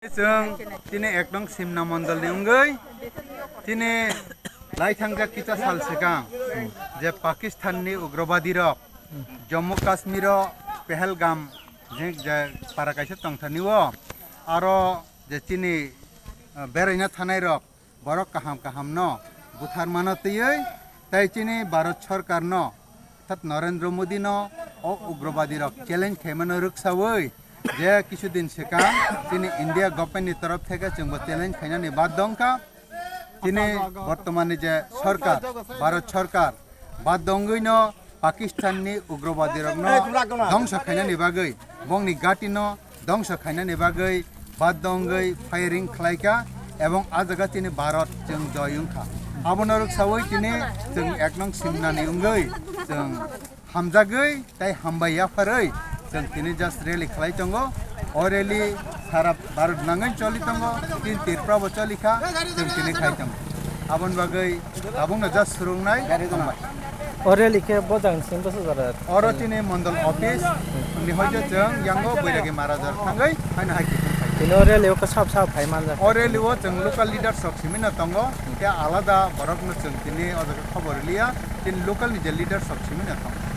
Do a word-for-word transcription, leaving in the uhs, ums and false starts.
Chwng chini ek nong Simna mondolni wngwi chini lai thangjak kisa sal swkang je Pakistanni ugrobadi rok Jammu Kashmiro Pahalgam je, je para kaisa tongthani o aro je chini, ah, beraina thanai rok borok kaham kaham no buthar mano twiwi tei chini Bharat Sarkar no orthat Narendra Modi no o ugrobadi rok challenge khaimano rwksawi je kisu din swkang chini India government ni torof theke chwngbo challenge khainani bad dongkha. Chini bortomani je sarkar, Bharat sarkar, bad dongwi no Pakistan ni ugrobadi rok no dongso khainani bagwi, bongni gati no dongso khainani bagwi bad dongwi firing khlaikha, ebong a jaga chini Bharat chwng joy wngkha. Abono rwksawi chini chwng ek nong Simnani wngwi chwng hamjagwi tei hambai yapharwi chwng tini just rally khlai tongo. O rally sara Bharat nangwi choli tongo, tin Tripura bo choli kha, chwng tini khai tongo. Aboni bagwi tabukno just swrwngnai hambai. O rally khe bo jang simi bwsa jora? Oro chini mondol office ni hoite chwng yango Boiragi Marajor thangwi haino hai kiphilkhai. Tini o rally o khe sab sab phai manjak? O rally o chwng local leaders rok simi no tongo, tei alada borok no chwng tini o jaga khobor liya, tini local ni je leaders rok simi no tongo.